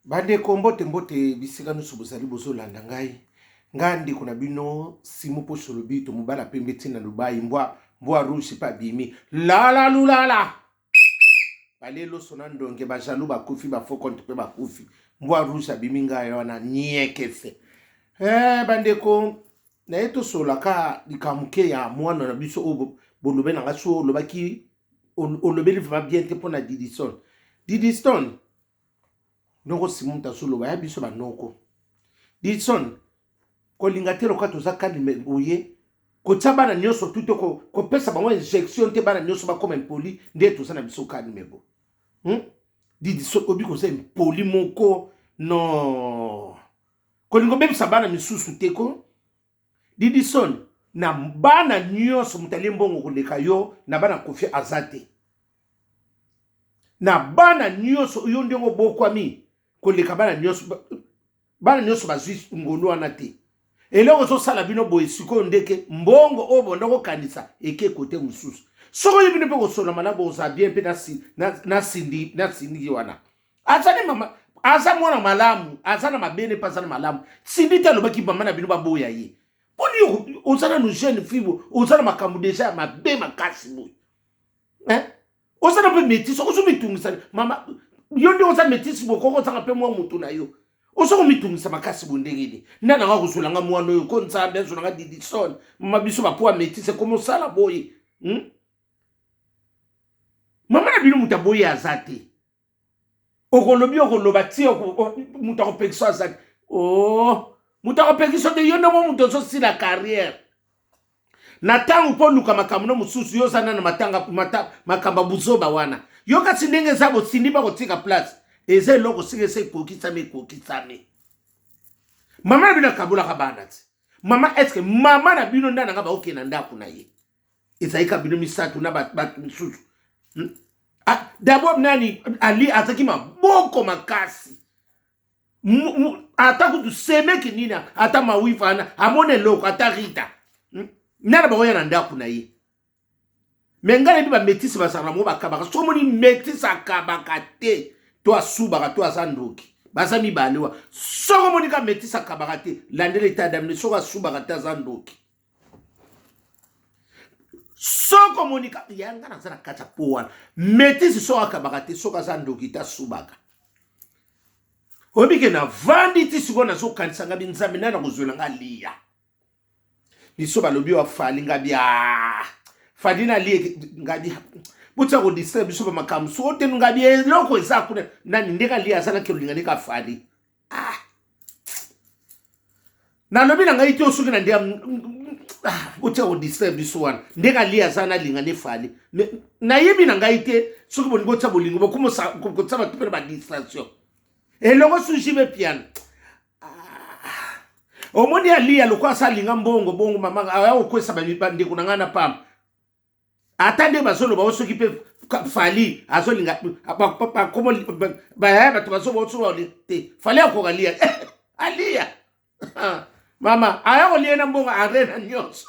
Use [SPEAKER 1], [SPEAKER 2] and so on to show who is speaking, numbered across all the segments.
[SPEAKER 1] Bandeko mbote mbote bisika nyonso bozali bozolanda ngai ngai ndeko na bino Simo Poso Lobito mobala pembe ntina Dubai mbwa mbwa rouge mpe abimi lala lulala balie loso na ndonge ba jaloux bakufi ba faux compte mpe bakufi mbwa rouge abimi ngai wana niekese eh, bandeko naye tosolaka likambo moke ya mwana na biso oyo bolobe na ngai so olobaki olobeli vraiment bien te mpo na Didison Didiston noko Simon moto azoloba ya biso banoko Didison kolinga te lokola toza kalime boye kotia bana nyonso tu te kopesa bango injection te bana nyonso bakoma impoli nde toza na biso kalime bo hmm? Didison obi koza impoli moko non kolinga obebisa bana misusu te ko Didison na bana nyonso moto alie mbongo koleka yo na bana Koffi aza te na bana nyonso yo ndenge obokwami koleka bana nyonso bana nyonso bazwi ngolu wana te eloko ezosala bino boye sikoyo ndeke mbongo oyo bonda kokanisa eke kote mosusu soki oyebi bino mpe kosolama na boza bien mpe na sindi wana azali mama aza mwana malamu aza na mabele mpe aza na malamu sindi te alobaki mama na bino baboya ye mponi oza nanu jeune fille oza na makambo deja ya mabe makasi boye eh? oza na mpe métise ozo mitungisa mama yo nde oza métise boye koko ozanga mpe mwa motu na yo oza komitungisa makasi boye ndenge nini nde nanga kozwela nga mwana oyo ko nzambe azwela nga didison mama biso bapo ya métise ekomi osala boye hmm? Mama na bino moto aboyi aza te okolobi okoloba ti moto akopekisa aza te oh, moto akopekisa te yo ndongo moto ozosila carrière na ntango mpo oluka makambo no mosusu yo oza nana matanga mata, makambo ya buzoba wana yo kasi ndenge eza bosindi bakotika place eza eloko sika esi ekokisami ekokisami mama na bino akabolaka bana ti mama eske mama na bino nda nanga baokende na ndako na ye ezali ka bino misato na bato misusu hmm? ah, d'abord nani ali azalaki maboko makasi ata kutu semeki nini ata mawifa wana amona eloko ata rita hmm? nana bakoya na ndako na ye me ngai nayebi bametise bazalaka na bango bakabaka soki omoni metise akabaka te to asubaka to aza ndoki baza mibale wa soki omoni ka metise akabaka te landela etadamine soki asubaka te aza ndoki soki omoni ya nga naza na kati ya po wana metise soki akabaka te soki aza ndoki te asubaka oyebi ke navandi ti sikoyo nazokanisa nga binzambe nani akozwela nga liya biso balobi wa fali nga bia fali na liye nga bia botia kodistraire biso bamakambo soko te nga bia eloko eza kuna nani ndenge alia azalaki olinga ndenge afali ah. Nalobi na ngai te soki na nde ah, botia kodistraire biso wana ndenge alia aza nalinga nde fali nayebi na ngai te soki bolingi botia bolingo bokomokotia bato mpe na badistraction elongo suji be piano ah. Omoni alia lokola asa alinga mbongo bongo mama aya kokwesa bandeko na ngai na pamba ata nde bazoloba o soki mpe fali azolinga bayaya bato bazoba osoba te fali akoka lia eh, alia mama aya kolia na mbongo arena nyonso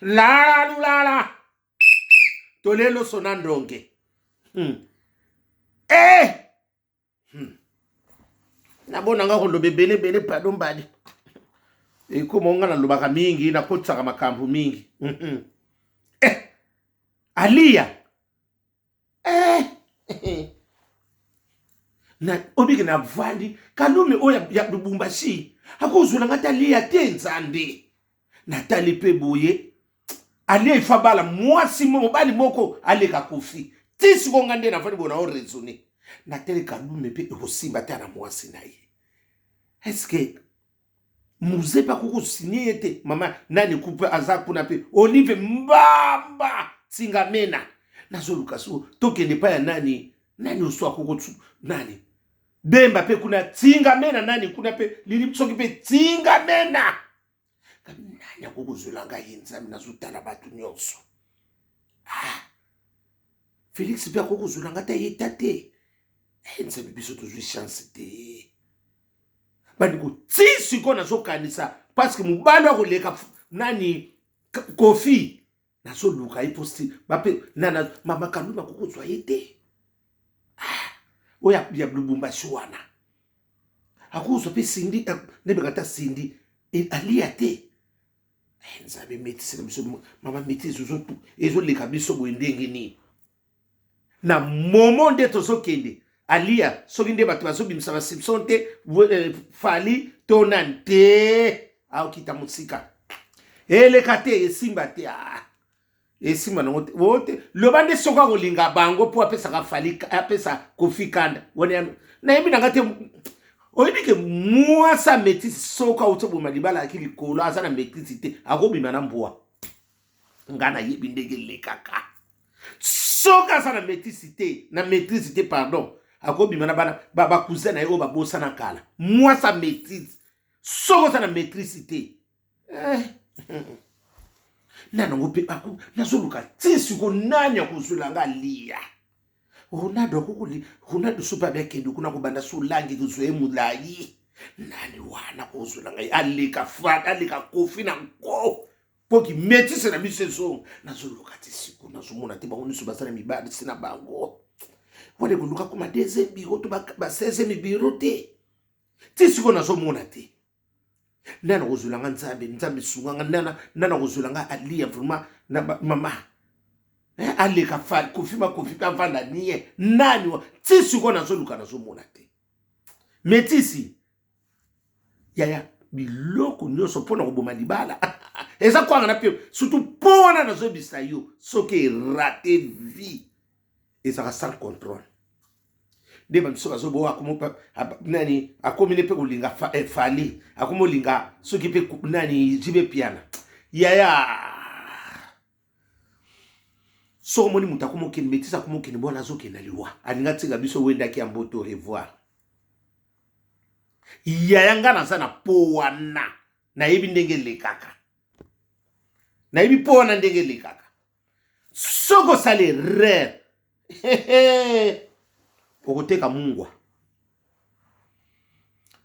[SPEAKER 1] lala lulala tolelo sona ndonge hmm. eh! Nabona nga koloba ebele ebele pardon mbali ekoma nga nalobaka mingi nakotisaka makambo mingi eh, alia eh. Na obiki navandi kalume oyo ya lubumbashi akozwela nga te alia te nzambe natali mpe boye alia ifa bala mwasi mobali moko aleka kofi ti siko nga nde navandi boye nao raisonne natali kalume mpe ekosimba te na mwasi na ye estce muze mpe akoki kosigne ye te mama nani kupe aza kuna mpe olive mbamba tingamena nazoluka so tokende epai ya nani nani oso akoki nani bemba mpe kuna tingamena nani kuna mpe lili soki mpe tingamena nani akoki kozwela ngai ye nzambe nazotala bato nyonso ah, félix mpe akoki kozwela ngai ta ye ta te eh, nzambe biso tozwi chance te bandeko ti sikoyo nazokanisa parceke mobali akoleka nani kofi nazoluka ye posti bape nana mama kaluma akoki kozwa ye te ah, oyo ya lubumbashi wana. Akozwa mpe Cindy, eh, ndebeka ata Cindy eh, alia te. Eh, Nzambe metise na biso, mama metise ezoleka biso boye ndenge nini? Na momo nde tozokende alia soki nde bato bazobimisa basibson te eh, fali to nani te aokita mosika eleka te esimba te ah. Esimba nango te o te loba nde soki akolinga bango mpo apesaka fali apesa kofi kanda wana nayebi nanga te. Oyebi ke mwasi ya metisi soki auti oboma libala ayaki likolo aza na maîtrise te akobima na mbwa. Nga nayebi ndenge elekaka soki aza na maîtrise te na maîtrise te pardon akobima na bana bacousin na ye oyo babosana kala. Mwasi ya maîtrise soki oza na maîtrise te eh. Nani yango mpe nazoluka ti siko nani akozwela nga lia Ronaldo akokoli Ronaldo soki abe akende kuna kobanda solangi kozwa ye molai nani wana kozwela ngai aleka fa aleka kofi na nko mpo kimetise na biso ezonga. Nazoluka ti siko nazomona te bango nyonso baza na mibali si na bango wana ekoluka koma deuxième bureau to ba 16e bureau te ti siko nazomona te nani akozwela nga. Nzambe, Nzambe sunga nga. Nana nani akozwela nga alia vraiment na mama eh, aleka fa kofi makofi mpe avanda nie nani wa ti sikoyo nazoluka nazomona te metisi yaya biloko nyonso mpo na koboma libala eza kwanga na mpe surtout mpo wana nazobisa yo soki erate vie ezalaka sans contrôle nde bamiso bazobowa nani akomi ne mpe kolinga eh, fali akomi olinga soki mpe nani jibe piana yaya soki omoni moto akomi okende metise akomi okende bwana azokende na liwa alinga atika biso wendaki ya mboto revoir yaya nga naza na po wana nayebi ndenge elekaka nayebi po wana ndenge elekaka soki osali erreur okoteka mungwa.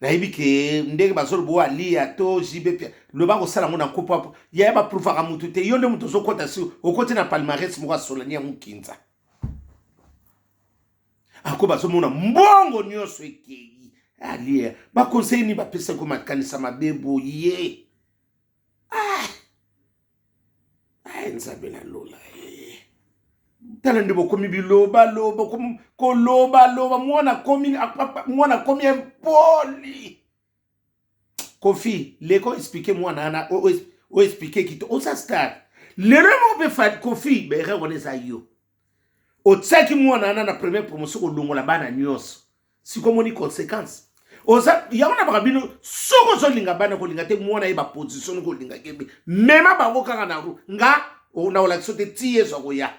[SPEAKER 1] Nayebi ke ndenge bazoloba oyo alia to JB pia loba kosala yango na nkopo yaya baprouvaka mutu te yo nde moto ozokɔta si okoti na palmarès moko asolani yango nkinza ako bazomona mbongo nyonso ekei alia baconseil nini bapesaki makanisa mabe boye ah! Ay, Nzambe na lola eh. Tala nde bokomi bilobaloba kolobaloba mwana komi mwana komi impoli Kofi leko explike mwana wana o explike kito oza star lelo moko mpe Kofi baerreur wana eza yo otiaki mwana wana na première promotion kolongola bana nyonso sikoyo omoni conséquence oza yango na baka bino soki ozolinga bana kolinga te mwana ye baposition kolinga kebe mema bango kaka na ru nga na olakisa te ti yesu akoya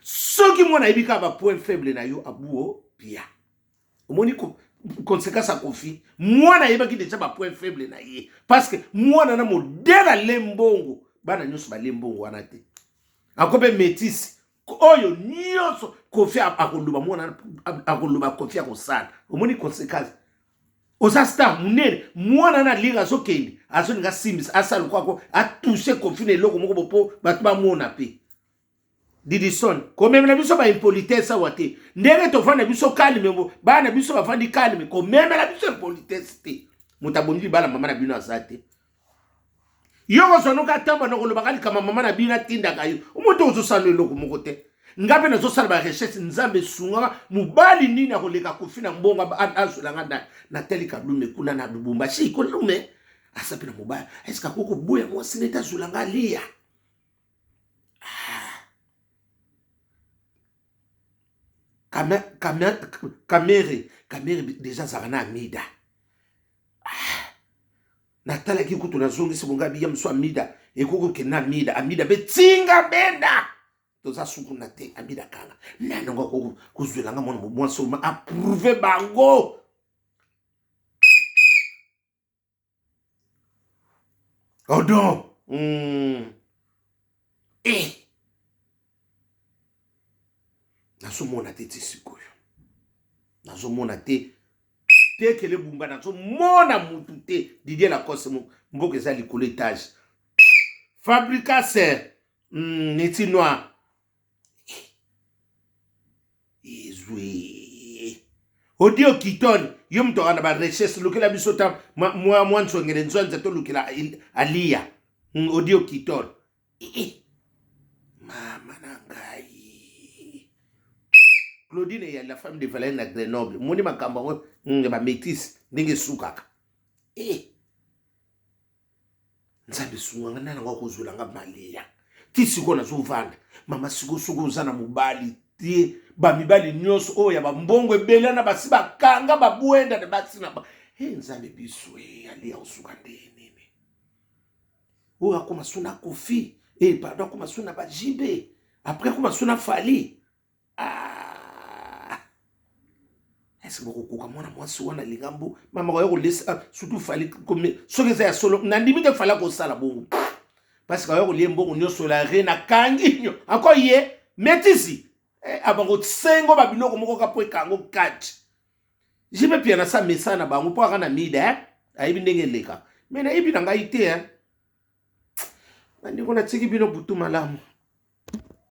[SPEAKER 1] soki mwana ayebi kaka bapoint faible na yo abuo pia omoni conséquence ya Kofi mwana ayebaki deja bapoint faible na ye parce que mwana na modele ale mbongo bana nyonso bale mbongo wana te ako mpe métise oyo nyonso Kofi akoloba mwana akoloba Kofi akosala omoni conséquence oza star monene mwana na lire azokende azolinga asimbisa asala lokwako atouche Kofi na eloko moko bo mpo bato bamona mpe Didison komemela biso ba impolitesse awa te ndenge tovanda biso calme bana biso bavandi calme komemela biso impolitesse te moto abomi libala mama na bino aza te yo kozwa noka ntango banda kolobaka likama mama na bino atindaka yo omoto ozosala eloko moko te nga mpe nazosala ba recherche Nzambe esungaka mobali nini akoleka Kofi na mbongo azwela nga natali kalume kuna na Lubumbashi kolume aza mpe na mobali eske akoki koboya mwasi nete azwela nga alia Kamere Kamere deja azalaka na Amida ah. Natalaki kutu nazongisi bonga biya mosu Amida ekoki kokende na Amida Amida mpe tinga benda toza sukuna te Amida kanga nani yango akoki kozwela nga mwana mwasi oyo aprouve bango odon eh. Nazomona te ti sikoyo nazomona te tekele bumba nazomona mutu te Didier Lacoste mboka eza likolo etage fabricaser neti noir ezwi odio kitone. Yo moto aka na barecherche, lukela biso ta mwa mwa nzongele nzwanza, tolukela Aliya Audio Kitor. Eh, mama na ngai Claudine ya la femme de Valérie na Grenoble, moni makambo yango ya bamétise ndenge esukaka. Eh, Nzambe sunga nga, nani yango akozwela nga Malia? Ti sikoyo nazovanda mama. Sikoyo soki oza na mobali te, bamibali nyonso oyo ya bambongo ebele na basi bakanga babwenda na basi na ba e Nzambe biso e Alia osuka nde nini oyo akoma so na Kofi e pardon, akoma so na bajibe, après akoma so na Fali. Ah! Est-ce bokokoka mwana mwasi wana lingambo mama koya kolesa? Ah, surtout Fali, soki eza ya solo, nandimi te Fali akosala bongo, parce que akoya kolia mbongo nyonso la reine akangi nyo ako ye metisi eh, abango sengo babiloko moko ka po ekango kati jipe pia na sa mesa na bango mpo aka na mida eh? Ayebi ndenge eleka, me nayebi na ngai te eh? Bandeko, natiki bino butu malamu.